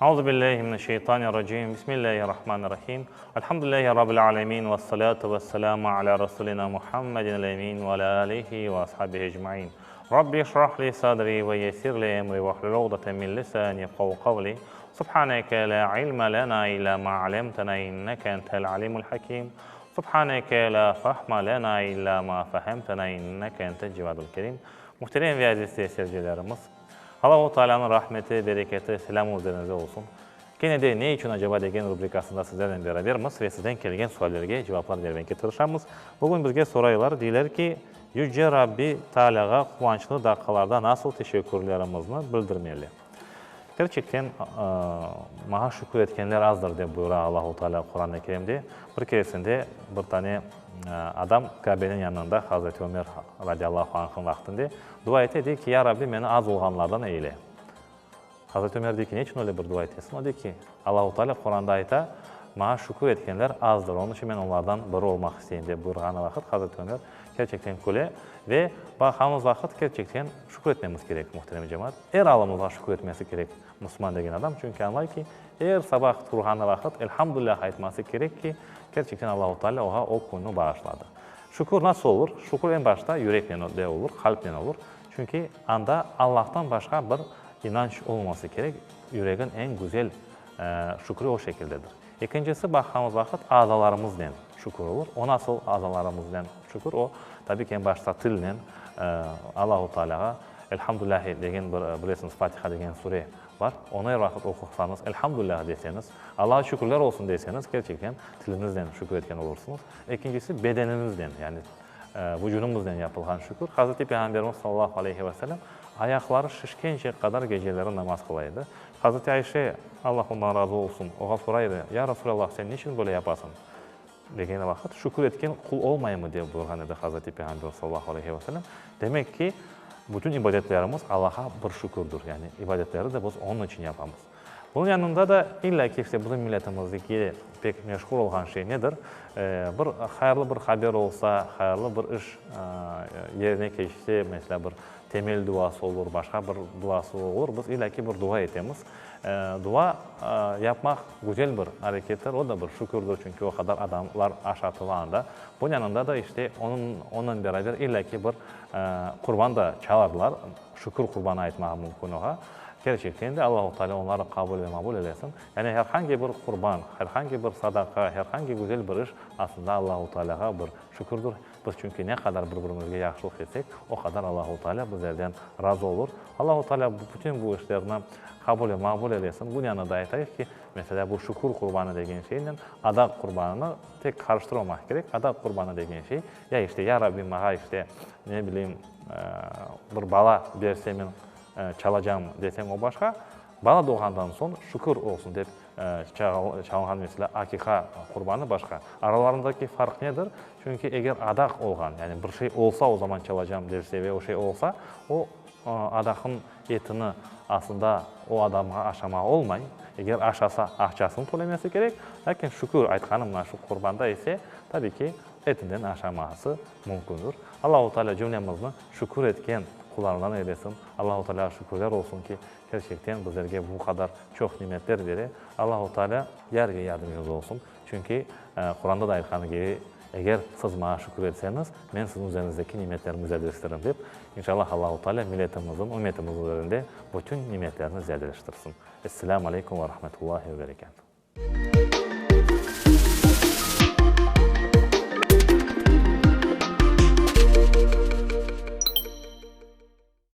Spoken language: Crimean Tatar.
Auzu billahi mineşşeytanirracim. Bismillahirrahmanirrahim. Elhamdülillahi Rabbil alemin. Vessalatu vesselamu ala Rasulina Muhammedin emin ve ala alihi ve ashabihi ecmain. Rabbi şrah li sadri ve yessir li emri ve hlul uqdeten min lisani yefkahu kavli. Subhaneke la ilme lena illa ma alemtena inneke entel alimul hakim. Subhaneke la fahma lena illa ma fehemtena inneke entel cevadul kerim. Muhterem ve aziz seyircilerimiz, Allahu Taalânıñ rahmeti, bereketi, selâmı üzeriñizde olsun. Kene de Ne içün acaba degen rubrikasında sizlernen berabermiz ve sizden kelgen suallerge cevaplar bermege tırışamız. Bugün bizge soraylar, deyler ki, Yüce Rabbi Taalâğa quvançlı daqqalarda nasıl teşekkürlerimizni bildirmeli? Kerçekten, maña şükür etkenler azdır, dep buyura Allahu Teala Quran-ı Kerimde. Bir keresinde bir tane adam Kâbeniñ yanında Hazreti Ömer radiyallahu anh'ın vaqtında dua ete, dey ki, Ya Rabbi, meni az olğanlardan eyle. Hazreti Ömer dey ki, Ne içün öyle bir dua etesiñ? O dey ki, Allahu Teala Quranda ayta, Maña şükür etkenler azdır, onıñ içün men onlardan biri olmaq isteyim, dep buyurğanı vaqıt Hazreti Ömer kerçekten küle ve baqamız vaqıt kerçekten şükür etmemiz kerek, muhterem cemaat. Er alımızğa şükür etmesi kerek musulman degen adam, çünki añlay ki, er sabah turğanı vaqıt Elhamdülilâh aytması kerek ki, kerçekten Allahu Teala oğa o künni bağışladı. Şükür nasıl olur? Şükür eñ başta yüreknen de olur, qalpnen olur. Çünki anda Allahtan başqa bir inanç olmaması kerek, yüregiñ eñ güzel şükrü o şekildedir. Ekincisi, baqqanımız vaqıt azalarımıznen şükür olur. O nasıl azalarımıznen şükür? O, tabiy ki, eñ başta tilnen Allahu Tealâğa Elhamdülâhi degen bir, bilesiñiz, Fatiha degen sure bar. Onı er vaqıt oqusañız, Elhamdülâh deseñiz, Allaha şükürler olsun deseñiz, kerçekten tiliñiznen şükür etken olursıñız. Ekincisi, bedeniñiznen, yani vucudımıznen yapılğan şükür. Hazreti Peyğamberimiz sallallahu aleyhi ve sellem ayaqları şişkence qadar geceleri namaz qıla edi. Hazreti Ayşe, Allah ondan razı olsun, oğa soray edi, Ya Resulallah, sen niçün böyle yapasıñ? Degen vaqıt, şükür etken qul olmaymı? dep buyurğan edi Hazreti Peyğamber sallallahu aleyhi ve sellem. Demek ki, bütün ibadetlerimiz Allaha bir şükürdür. Yani ibadetleri de biz onıñ içün yapamız. Bunıñ yanında da illâ ki, işte bizim milletimizdeki pek meşhur olğan şey nedir? Bir hayırlı bir haber olsa, hayırlı bir iş yerine keçse, meselâ, bir temel duası olur, başqa bir duası olur, biz illâ ki bir dua etemiz. Dua yapmaq güzel bir arekettir, o da bir şükürdir, çünki o qadar adamlar aşatıla anda. Bunıñ yanında da işte onıñ, onen beraber illâ ki bir qurban da çalarlar, şükür qurbanı aytmağa mümkün oğa. Kerçekten de Allahu Teala onları qabul ve mabul eylesin. Yani her hangi bir qurban, her hangi bir sadaqa, her hangi güzel bir iş aslında Allahu Tealağa bir şükürdür. Biz çünki ne qadar bir-birimizge yahşılıq etsek, o qadar Allahu Teala bizlerden razı olur. Allahu Teala bütün bu işlerni qabul ve maqbul eylesin. Bunı da aytayıq ki, meselâ, bu şükür qurbanı degen şeynen adaq qurbanını tek qarıştırmamaq kerek. Adaq qurbanı degen şey, ya işte, ya Rabbim, mağa işte, ne bileyim, bir bala berse men çalacam deseñ o başqa. Bala doğğandan soñ şükür olsun dep çalınğan meselâ aqiqa qurbanı başqa. Aralarındaki farq nedir? Çünki eger adaq olğan, yani bir şey olsa o zaman çalacam derse ve o şey olsa, o adaqnıñ etini aslında o adamğa aşamağa olmay. Eger aşasa aqçasını tölemesi kerek. Lâkin şükür aytqanım mına şu qurbanda ise tabiy ki etinden aşaması mümkündür. Allahu Teala cümlemizni şükür etken qullarından eylesin. Allahu Tealağa şükürler olsun ki, kerçekten bizlerge bu qadar çoq nimetler bere. Allahu Teala yar ve yardımcımız olsun. Çünki Quranda da aytqanı kibi, Eger siz maña şükür etseñiz, men siziñ üzeriñizdeki nimetlerimi ziyadeleştiririm dep. İnşallah Allahu Teala milletimizniñ, ümmetimizniñ üzerinde bütün nimetlerini ziyadeleştirsin. Esselâmu aleykum ve rahmetullahi ve berekâtuh.